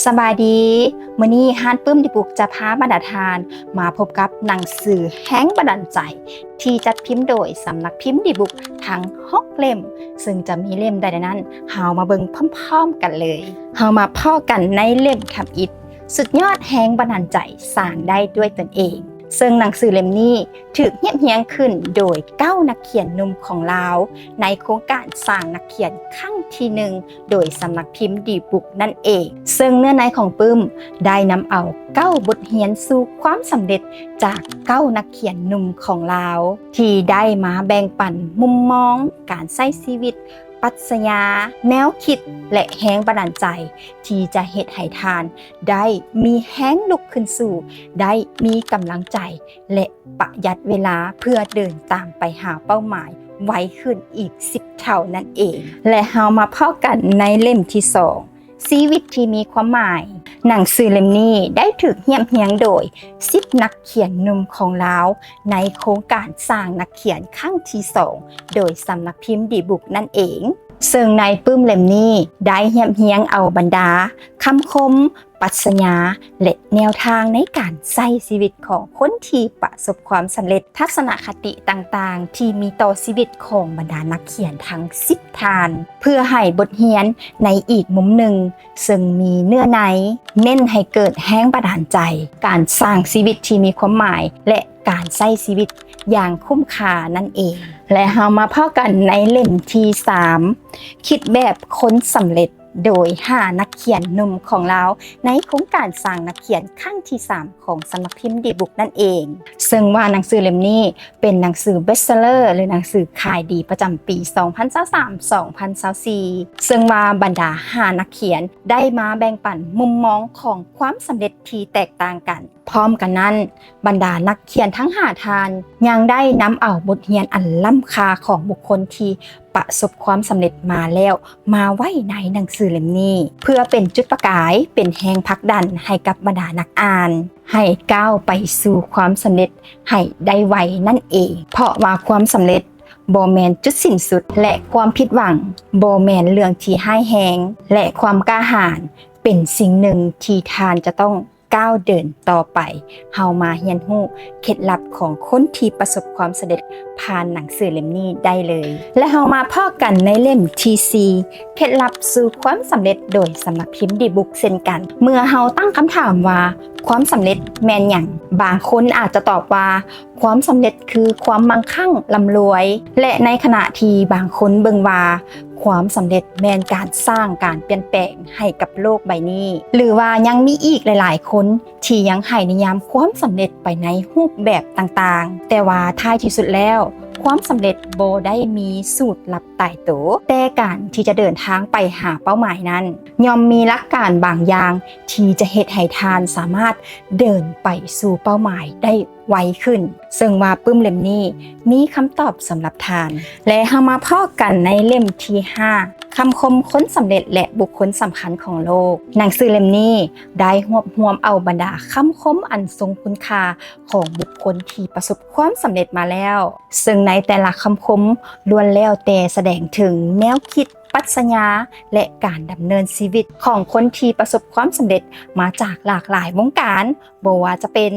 ສະບາຍດີ, ມື້ນີ້ຮ້ານປຶ້ມດີບຸກຈະພາບັນດາທ່ານມາພົບກັບໜັງສືແຮງບັນດານໃຈ ທີ່ຈັດພິມໂດຍສຳນັກພິມດີບຸກທັງຫົກເຫຼັ້ມ, ເຊິ່ງຈະມີເຫຼັ້ມໃດນັ້ນ ເຮົາມາເບິ່ງພ້ອມໆກັນເລີຍ. ເຮົາມາພໍ້ກັນໃນເຫຼັ້ມທຳອິດ, ສຸດຍອດແຮງບັນດານໃຈສ້າງໄດ້ດ້ວຍຕົນເອງ. ເຊິ່ງໜັງສືເຫຼັ້ມນີ້ຖືກຮຽບຮຽງຂຶ້ນໂດຍເກົ້ານັກຂຽນໜຸ່ມຂອງລາວ ໃນໂຄງການສ້າງນັກຂຽນຄັ້ງທີໜຶ່ງ ໂດຍສຳນັກພິມດີບຸກນັ້ນເອງ. ເຊິ່ງເນື້ອໃນຂອງປຶ້ມໄດ້ນຳເອົາເກົ້າບົດຮຽນສູ່ຄວາມສຳເລັດຈາກເກົ້ານັກຂຽນໜຸ່ມຂອງລາວ ທີ່ໄດ້ມາແບ່ງປັນມຸມມອງການໃຊ້ຊີວິດ, ປັດຊະຍາ, ແນວຄິດ ແລະ ແຮງບັນດານໃຈ ທີ່ຈະເຮັດໃຫ້ທ່ານໄດ້ມີແຮງລຸກຂຶ້ນສູ້, ໄດ້ມີກຳລັງໃຈ ແລະ ປະຢັດເວລາເພື່ອເດີນຕາມໄປຫາເປົ້າໝາຍໄວຂຶ້ນອີກສິບເທົ່ານັ້ນເອງ. ແລະ ເຮົາມາພໍ້ກັນໃນເຫຼັ້ມທີສອງ, ຊີວິດທີ່ມີຄວາມໝາຍ. ໜັງສືເຫຼັ້ມນີ້ໄດ້ຖືກຮຽບຮຽງໂດຍສິບນັກຂຽນໜຸ່ມຂອງລາວ ໃນໂຄງການສ້າງນັກຂຽນຄັ້ງທີສອງ ໂດຍສຳນັກພິມດີບຸກນັ້ນເອງ. ເຊິ່ງໃນປຶ້ມເຫຼັ້ມນີ້ໄດ້ຮຽບຮຽງເອົາບັນດາຄຳຄົມ, ປັດຊະຍາ ແລະ ແນວທາງໃນການໃຊ້ຊີວິດຂອງຄົນທີ່ປະສົບຄວາມສຳເລັດ, ທັດສະນະຄະຕິຕ່າງໆທີ່ມີຕໍ່ຊີວິດຂອງບັນດານັກຂຽນທັງສິບທ່ານ, ເພື່ອໃຫ້ບົດຮຽນໃນອີກມຸມໜຶ່ງ ເຊິ່ງມີເນື້ອໃນເນັ້ນໃຫ້ເກີດແຮງບັນດານໃຈ, ການສ້າງຊີວິດທີ່ມີຄວາມໝາຍ ແລະ ການໃຊ້ຊີວິດຢ່າງຄຸ້ມຄ່ານັ້ນເອງ. ແລະ ເຮົາມາພໍ້ກັນໃນເຫຼັ້ມທີສາມ, ຄິດແບບຄົນສຳເລັດ ໂດຍຫ້ານັກຂຽນໜຸ່ມຂອງລາວ ໃນໂຄງການສ້າງນັກຂຽນຄັ້ງທີສາມ ຂອງສຳນັກພິມດີບຸກນັ້ນເອງ. ເຊິ່ງວ່າໜັງສືເຫຼັ້ມນີ້ເປັນໜັງສືເບສເຊລເລີ ຫຼື ໜັງສືຂາຍດີປະຈຳປີສອງພັນຊາວສາມ ສອງພັນຊາວສີ່ ເຊິ່ງວ່າບັນດາຫ້ານັກຂຽນໄດ້ມາແບ່ງປັນມຸມມອງຂອງຄວາມສຳເລັດທີ່ແຕກຕ່າງກັນ. ພ້ອມກັນນັ້ນ, ບັນດານັກຂຽນທັງຫ້າທ່ານຍັງໄດ້ນຳເອົາບົດຮຽນອັນລ້ຳຄ່າຂອງບຸກຄົນທີ່ປະສົບຄວາມສຳເລັດມາແລ້ວ ມາໄວ້ໃນໜັງສືເຫຼັ້ມນີ້ ເພື່ອເປັນຈຸດປະກາຍ, ເປັນແຮງຜັກດັນໃຫ້ກັບບັນດານັກອ່ານ ໃຫ້ກ້າວໄປສູ່ຄວາມສຳເລັດໃຫ້ໄດ້ໄວນັ້ນເອງ. ເພາະວ່າຄວາມສຳເລັດບໍ່ແມ່ນຈຸດສິ້ນສຸດ ແລະ ຄວາມຜິດຫວັງບໍ່ແມ່ນເລື່ອງທີ່ຮ້າຍແຮງ ແລະ ຄວາມກ້າຫານເປັນສິ່ງໜຶ່ງທີ່ທ່ານຈະຕ້ອງ ກ້າວເດີນຕໍ່ໄປ. ເຮົາມາຮຽນຮູ້ເຄັດລັບຂອງຄົນທີ່ປະສົບຄວາມສຳເລັດຜ່ານໜັງສືເຫຼັ້ມນີ້ໄດ້ເລີຍ. ແລະ ເຮົາມາພໍ້ກັນໃນເຫຼັ້ມທີສີ່ ເຄັດລັບສູ່ຄວາມສຳເລັດ ໂດຍສຳນັກພິມດີບຸກເຊັ່ນກັນ. ເມື່ອເຮົາຕັ້ງຄຳຖາມວ່າ ຄວາມສຳເລັດແມ່ນຫຍັງ? ບາງຄົນອາດຈະຕອບວ່າ ຄວາມສຳເລັດຄືຄວາມມັ່ງຄັ່ງລ່ຳລວຍ ແລະ ໃນຂະນະທີ່ບາງຄົນເບິ່ງວ່າ ຄວາມສຳເລັດແມ່ນການສ້າງການປ່ຽນແປງໃຫ້ກັບໂລກໃບນີ້ ຫຼືວ່າຍັງມີອີກຫຼາຍໆຄົນທີ່ຍັງໃຫ້ນິຍາມຄວາມສຳເລັດໄປໃນຮູບແບບຕ່າງໆ. ແຕ່ວ່າທ້າຍທີ່ສຸດແລ້ວ ຄວາມສຳເລັດບໍ່ໄດ້ມີສູດລັບຕາຍໂຕ, ແຕ່ການທີ່ຈະເດີນທາງໄປຫາເປົ້າໝາຍນັ້ນ ຍ່ອມມີຫຼັກການບາງຢ່າງທີ່ຈະເຮັດໃຫ້ທ່ານສາມາດເດີນໄປສູ່ເປົ້າໝາຍໄດ້ ໄວຂຶ້ນ, ເຊິ່ງວ່າປຶ້ມເຫຼັ້ມນີ້ມີຄຳຕອບສຳລັບທ່ານ. ແລະ ເຮົາມາພໍ້ກັນໃນເຫຼັ້ມທີຫ້າ ຄຳຄົມຄົນສຳເລັດ ແລະ ບຸກຄົນສຳຄັນຂອງໂລກ. ໜັງສືເຫຼັ້ມນີ້ໄດ້ຮວບຮວມເອົາບັນດາຄຳຄົມອັນຊົງຄຸນຄ່າຂອງບຸກຄົນທີ່ປະສົບຄວາມສຳເລັດມາແລ້ວ, ເຊິ່ງໃນແຕ່ລະຄຳຄົມລ້ວນແລ້ວແຕ່ສະແດງເຖິງແນວຄິດ, ປັດຊະຍາ ແລະ ການດຳເນີນຊີວິດຂອງຄົນທີ່ປະສົບຄວາມສຳເລັດມາຈາກຫຼາກຫຼາຍວົງການ, ບໍ່ວ່າຈະເປັນ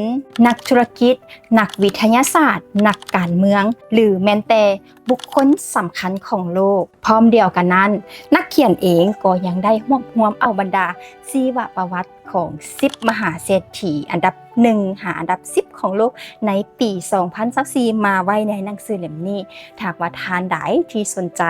ນັກທຸລະກິດ, ນັກວິທະຍາສາດ, ນັກການເມືອງ ຫຼື ແມ່ນແຕ່ບຸກຄົນສຳຄັນຂອງໂລກ. ພ້ອມດຽວກັນນັ້ນ, ນັກຂຽນເອງກໍຍັງໄດ້ຮວບຮວມເອົາບັນດາຊີວະປະຫວັດຂອງສິບມະຫາເສດຖີອັນດັບໜຶ່ງຫາອັນດັບສິບຂອງໂລກໃນປີສອງພັນຊາວສີ່ມາໄວ້ໃນໜັງສືເຫຼັ້ມນີ້. ຖ້າຫາກວ່າທ່ານໃດທີ່ສົນໃຈ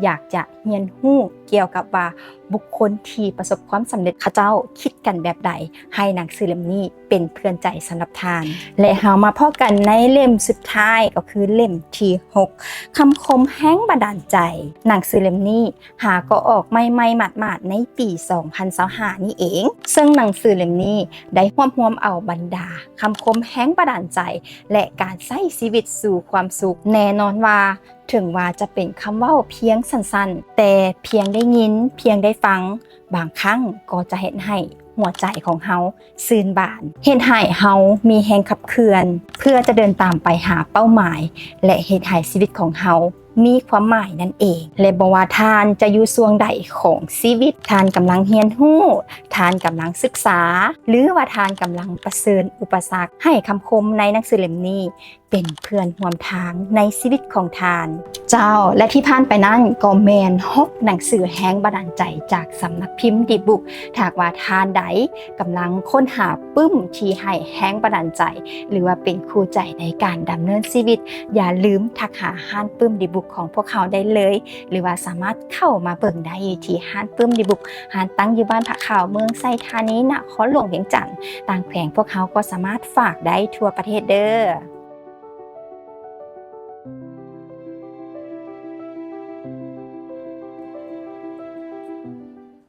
ຢາກຈະຮຽນຮູ້ກ່ຽວກັບວ່າບຸກຄົນທີ່ປະສົບຄວາມສຳເລັດເຂົາເຈົ້າຄິດກັນແບບໃດ, ໃຫ້ໜັງສືເຫຼັ້ມນີ້ເປັນເພື່ອນໃຈສຳລັບທ່ານ. ແລະ ເຮົາມາພໍ້ກັນໃນເຫຼັ້ມສຸດທ້າຍ ກໍຄືເຫຼັ້ມທີຫົກ ຄຳຄົມແຮງບັນດານໃຈ. ໜັງສືເຫຼັ້ມນີ້ຫາກໍອອກໃໝ່ໆໝາດໆໃນປີສອງພັນຊາວຫ້ານີ້ເອງ, ເຊິ່ງໜັງສືເຫຼັ້ມນີ້ໄດ້ຮວບຮວມເອົາບັນດາຄຳຄົມແຮງບັນດານໃຈ ແລະ ການໃຊ້ຊີວິດສູ່ຄວາມສຸກ. ແນ່ນອນວ່າ ເຖິງວ່າຈະເປັນຄຳເວົ້າພຽງສັ້ນໆ, ແຕ່ພຽງໄດ້ຍິນ, ພຽງໄດ້ຟັງ, ບາງຄັ້ງກໍຈະເຮັດໃຫ້ຫົວໃຈຂອງເຮົາຊື່ນບານ, ເຮັດໃຫ້ເຮົາມີແຮງຂັບເຄື່ອນ ເພື່ອຈະເດີນຕາມໄປຫາເປົ້າໝາຍ ແລະ ເຮັດໃຫ້ຊີວິດຂອງເຮົາມີຄວາມໝາຍນັ້ນເອງ. ແລະ ບໍ່ວ່າທ່ານຈະຢູ່ຊ່ວງໃດຂອງຊີວິດ, ທ່ານກຳລັງຮຽນຮູ້, ທ່ານກຳລັງສຶກສາ ຫຼືວ່າທ່ານກຳລັງປະເຊີນອຸປະສັກ, ໃຫ້ຄຳຄົມໃນໜັງສືເຫຼັ້ມນີ້ເປັນເພື່ອນຮ່ວມທາງໃນຊີວິດຂອງທ່ານ. ເຈົ້າ ແລະທີ່ຜ່ານໄປນັ້ນກໍແມ່ນຫົກໜັງສືແຮງບັນດານໃຈຈາກສຳນັກພິມດີບຸກ. ຖ້າຫາກວ່າທ່ານໃດກຳລັງຄົ້ນຫາປຶ້ມທີ່ໃຫ້ແຮງບັນດານໃຈ ຫຼືວ່າເປັນຄູ່ໃຈໃນການດຳເນີນຊີວິດ, ຢ່າລືມທັກຫາຮ້ານປຶ້ມດີບຸກຂອງພວກເຮົາໄດ້ເລີຍ ຫຼືວ່າສາມາດເຂົ້າມາເບິ່ງໄດ້ທີ່ຮ້ານປຶ້ມດີບຸກ, ຮ້ານຕັ້ງຢູ່ບ້ານພະຂາວ ເມືອງໄຊທານີ ນະຄອນຫຼວງວຽງຈັນ. ຕ່າງແຂວງພວກເຮົາກໍສາມາດຝາກໄດ້ທົ່ວປະເທດເດີ້.